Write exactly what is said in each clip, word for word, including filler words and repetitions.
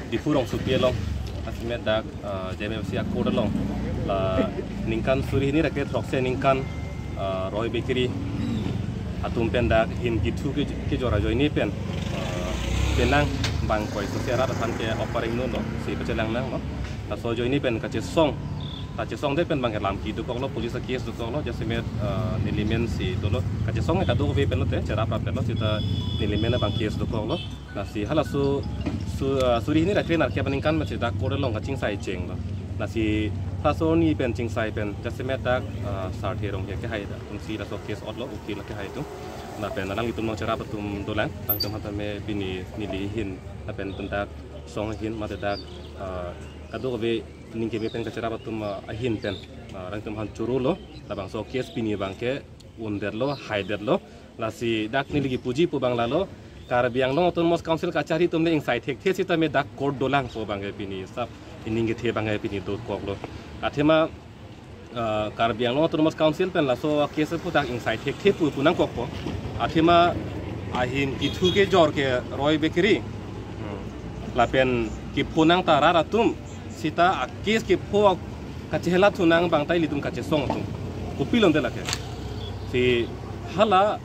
Diphu rongsopi along, jasemet dak, ah, J M F C a-court along, la ningkan suri hini ra kre throksi aningkan, ah, Roy Bakery atum pen dak him kithu ke, kejor ajoine pen, ah, penang bang koi so si arat aphan ke-ok pareng nonlo, si pachelang nanglo. Laso ajoine pen kachesong, kachesongdet pen bang ke lam kedo koklo, police a-case do koklo, jasemet, ah, neli men si dolo. Kachesong ke kadokave pen lote, cherap rap pen lo, sita neli men abang case do koklo. Lasi halaso su, ah, suri hini ra kre nerkep aningkan pensi dak court along kachingsai chenglo. Lasi halaso arni pen chingsai pen jasemet dak, ah, Sarthe Ronghe kehai dak atumsi laso case otlo, ukil kehai atum. Lapen alanglitum along cherap atum dolang, alangtum aphan tame pini neli ahin, lapen tum dak song ahin, mate dak, ah, kadokave ning keme pen kacherap atum, ah, ahin pen, ah, alangtum aphan chorolo, labangso case pini abang ke undetlo, haidetlo. Lasi dak neli kipuji pu abang lalo, Karbi Anglong Autonomous Council kachari atum le ingsai thekthe sitame dak court dolang pu abang ke pini sap ining kethe abang ke pini do koklo. Athema, ah, Karbi Anglong Autonomous Council pen laso case aphuthak ingsai thekthe pu pu nangkokpo. Athema ahim kithu kejor ke Roy Bakery, hmm, lapen kepho nang ta rat atum, sita a-case kepho kachehela thu nang abang ta ilitum kachesong atum. Kopilonte lake. Si hala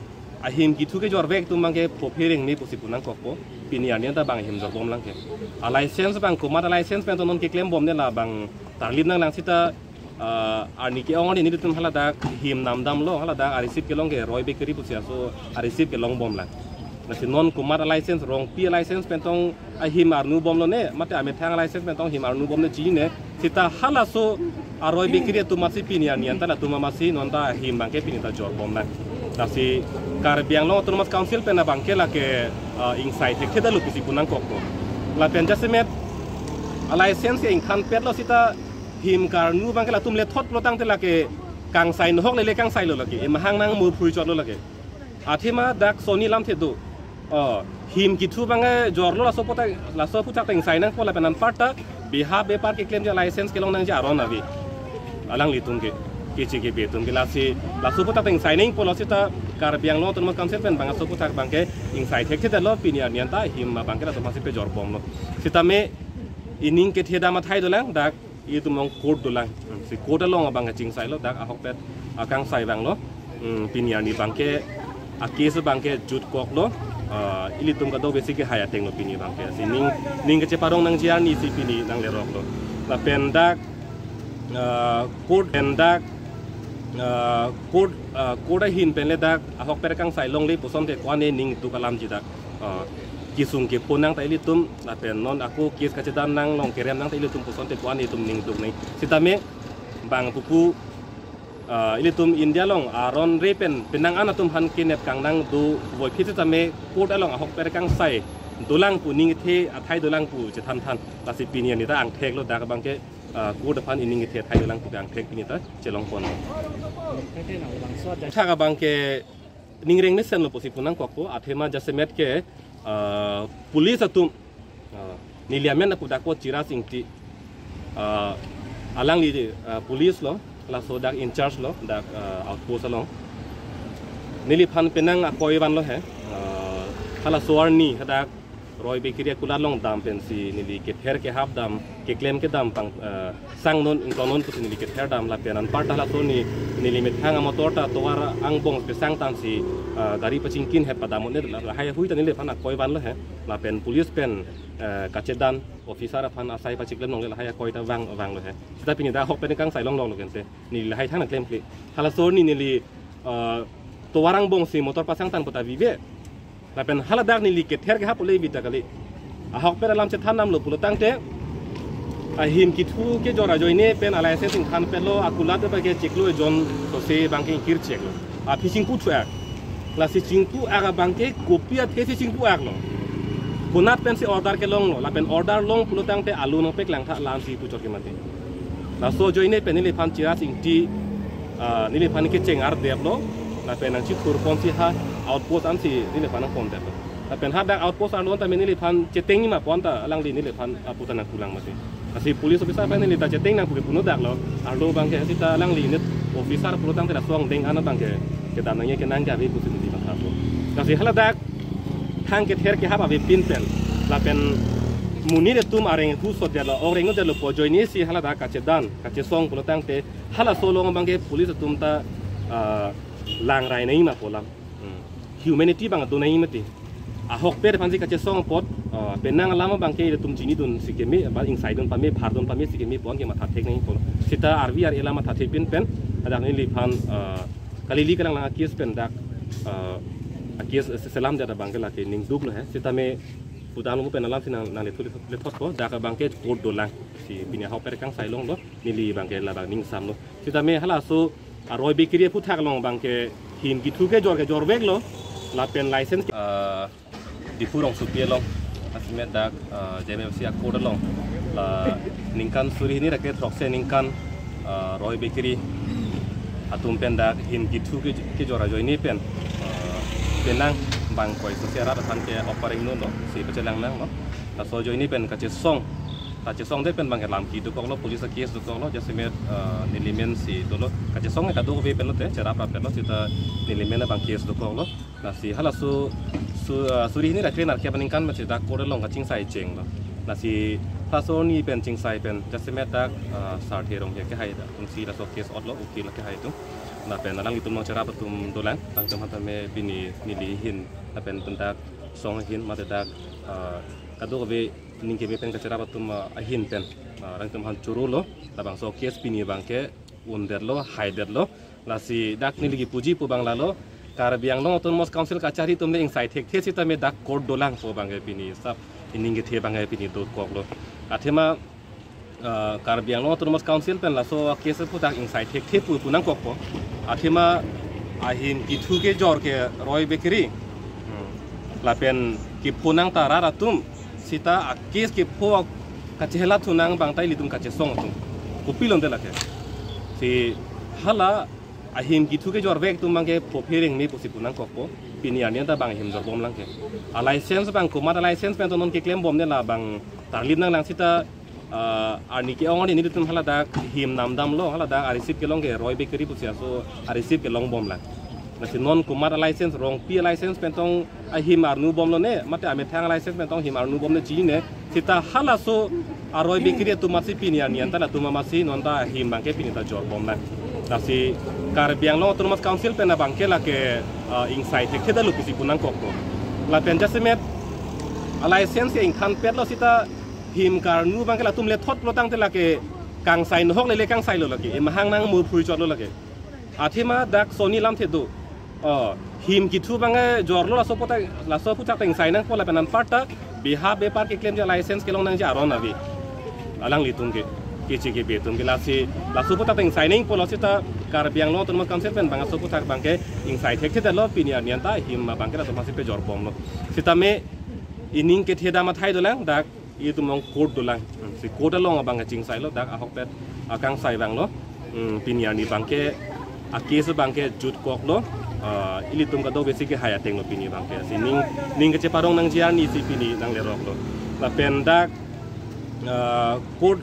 ahim kithu kejorvek atum abang ke phophe rengme pusi pu nangkokpo. Pini arni anta bang ahim jorbomlang ke. A-license abang komat a-license pen to non keklembomde, la abang tarlip nanglang sita, ah, arni ke-ong arni nelitum haladak him namdamlo, haladak a-receipt kelong ke Roy Bakery pusi aso a-receipt kelongbomlang. Lasi non komat a-license, Rongpi a-license pen tong ahim arnubomlo ne, mate amethang a-license pen tong him arnubomlo chinine, sita halaso a-Roy Bakery atum amatsi pini arni anta latum amatsi non ta ahim abang ke pini ta jorbomlang. Lasi Karbi Anglong Autonomous Council pen abang ke lake, ah, ingsai thekthedetlo pusi pu nangkokpo. Lapen jasemet a-license ke ingthanpetlo sita him karnu abang ke latum lethot pulotangte lake kangsai nohok lele kangsailo lake, emahang nang mur phurchotlo lake. Athema dak soni lamthe do. Oh, him kithu abang ke jorlo, laso aphuthak, laso aphuthak ta ingsai nangpo, lapen anparta beha bepar keklemji a-license kelong nangji aron ave. Alanglitum ke, keche kebe atum ke, lasi laso aphuthak ta ingsai nangpo, lasi ta Karbi Anglong Autonomous Council pen bang laso aphuthak abang ke ingsai thekthedetlo, pini arni anta him abang ke latum amatsi pejorbomlo. Sitame ining kethedam athai dolang, dak itum along court dolang. Hmm, si court along abang kachingsailo, dak ahokpet akangsai vanglo. Hmm, pini arni abang ke a-case abang ke jutkoklo. Ah, ilitum kadokavesi kehai atenglo pini abang ke. Si ning, ning kacheparong nangji arni si pini nangleroklo. Lapen dak, ah, court pen dak, ah, court, ah, court ahin pen le dak ahokpet akangsai longle pusonte ko-an ne ning duk alamji dak, ah, kesung kepho nang ta ilitum, lapen non ako case kachedan nang, long kerem nang ta ilitum pusonte ko-an itum ning duk nang. Sitame bang pupu, ah, ilitum India along aron re pen penang an atum aphan kenep kangnang do voiphit sitame court along ahokpet akangsai dolang pu, ning kethe athai dolang pu chethan than. Lasi pini arni ta angtheklo, dak abang ke, ah, court aphan ining kethe athai dolang pu angthek pini ta chelongpon. Thak abang ke ning reng mesenlo pusi pu nangkokpo, athema jasemet ke, ah, police atum, ah, neli amen apu dakpo Chiras Ingti, ah, alangli, ah, police lo, laso dak in charge lo, dak, ah, outpost along. Neliphan penang akoi vanlo he, ah, halaso arni hadak Roy Bakery akulat along dam pensi neli kether kehap dam, keklem kedam pang, eh, sangnon ingtonon pusi neli kether dam, lapen anparta halaso arni neli methang amotor ta tovar angbong pesang tangsi, eh, gari pachingkin het padam un-e, lahai ahui ta neliphan akoi vanlo he, lapen police pen, eh, kachedan officer aphan asai pachiklem longle, lahai akoi ta vang, vanglo he. Sita pini dak ahokpet akangsai longloklo kente. Neli lahai thang nangklemkle. Halaso arni neli, eh, tovar angbongsi motor pasang tang puta vive. Lapen haladak neli kether kehap ule vita kali. Ahokpet alam chethan damlo pulotangte, ahim kithu kejor ajoine pen a-license ingthanpetlo, akulat abang ke chiklo ejon sose abang ke ingkir cheklo. Aphi chingpu thuak. Lasi chingpu ak abang ke kopi athe si chingpu aklo. Konat pensi order kelonglo, lapen order long pulotangte alo nangpeklang tha lamsi puchot ke mati. Laso ajoine pen neliphan Chiras Ingti, ah, neliphan kecheng ardeplo, lapen nangchithurponsi ha outpost ansi neliphan nangpondetlo. Lapen hadak outpost arlo anta neliphan cheteng ma pon ta alangli neliphan aputa nangkulang mati. Lasi police officer aphan neli ta cheteng nang pu ke puno daklo, arlo abang ke sita alangli unit officer pulotangte laso angdeng an abang ke kedam nangji kenang ke ave pusi neli mathapo. Lasi haladak thang kether kehap avepin pen, lapen monit atum areng hu sot detlo, ok reng detlo pu ajoine si haladak kachedan, kachesong pulo tangte halaso along abangke police atum ta, ah, langrai nangji ma pu alam. Hmm. Humanity abang do nangji mati. Ahokpet aphansi kachesong apot, ah, penang alam abangke ilitum chinidun si keme, ba ingsaidun pame, phardun pame si keme pu anke matha thek nangji pu. Seta R B R A la matha thepin pen, hadak neliphan, ah, kalili kalang lang a-case pen dak, ah, a-case se-, selam det abangke lake ning duklo he. Sitame pudam lo pen alam si nang, nang lethu lethu lethupo, dak abangke court dolang. Si pini ahokpet kangsai longlo, neli abangke labang ning samlo. Sitame halaso a-Roy Bakery aphuthak along abangke him kethu kejor kejorveklo, lapen license, ah, Diphu rongsopi along, jasemet dak, ah, J M F C a-court along, la ningkan suri hini ra kre throksi aningkan, ah, Roy Bakery atum pen dak him kethu ke, kejor ajoine pen, ah, penang bang koi so si arat aphan ke offering nonlo, si pachelang nanglo. Laso ajoine pen kachesong, kachesong det pen abangke lam kedo koklo, police a-case dokoklo, jasemet, ah, nelimen si dolo, kachesong ke kadokave pen lote, cherap rap pen lo, seta nelimen abang case dokoklo. Lasi halaso su, ah, suri hini ra kre nerkep aningkan masi dak court along kachingsai chenglo. Lasi halaso arni pen chingsai pen jasemet dak, ah, Sarthe Ronghe kehai dak atumsi laso case otlo, ukil kehai atum. Lapen alanglitum along cherap atum dolang, alangtum aphan tame pini neli ahin, lapen pen dak song ahin mate dak, ah, kadokave ning keme pen kacherap atum, ah, ahin pen, ah, alangtum aphan chorolo, labangso case pini abangke undetlo, haidetlo. Lasi dak neli kipuji pu abang lalo, Karbi Anglong Autonomous Council kachari atum le ingsai thekthe sitame dak court dolang pu abangke pini sap ining kethe abangke pini dokoklo. Athema, ah, Karbi Anglong Autonomous Council pen laso case aphuthak ingsai thekthe pu pu nangkokpo. Athema ahim kethu kejor ke Roy Bakery, hmm, lapen kepho nang ta rat atum, seta a-case kepho kachehelat thu nang abang ta ilitum kachesong atum. Kopilo ante lake. Si hala ahim kethu kejorvek atum abangke phophe rengme pusi pu nangkokpo. Pini arni anta abang him jorbomlang ke. A-license abang komat a-license pen to non keklembomde labang tarlip nanglang seta, ah, arni ke-ong arni nelitum haladak him namdamlo, haladak a-receipt kelong ke Roy Bakery pusi laso a-receipt kelongbomlang. Lasi non komat a-license, Rongpi a-license pen tong ahim arnubomlo ne, mate amethang a-license pen tong him arnubomlo chinine, seta halaso a-Roy Bakery atum amatsi pini arni anta latum amatsi non ta ahim abangke pini ta jorbomlang. Lasi Karbi Anglong Autonomous Council pen abangke lake, ah, ingsai thekthe detlo pusi pu nangkokpo. Lapen jasemet a-license ke ingthanpetlo seta him karnu abangke latum lethotlo tangte lake kangsai nohok lele kangsailo lake, emahang nang mur phuri chotlo lake. Athema dak soni lamthe do. Oh, him kethu abangke jorlo laso aphuthak, laso aphuthak ta ingsai nangpo lapen anparta beha bepar keklemji a-license kelong nangji aron ave. Alanglitum ke, keche kebe atum ke lasi, laso aphuthak ta ingsai nangpo lasi ta Karbi Anglong Autonomous Council pen abang laso aphuthak abangke ingsai thekthe detlo pini arni anta him abangke latum amatsi pejorbomlo. Sitame ining kethe dam athai dolang dak itum along court dolang. Hmm, si court along abang kachingsailo dak ahokpet akangsai vanglo. Hmm, pini arni abangke a-case abangke jutkoklo. Ah, ilitum kadokave si kehai atenglo pini abangke. Si ning, ning kacheparong nangji arni si pini nangleroklo. Lapen dak, ah, court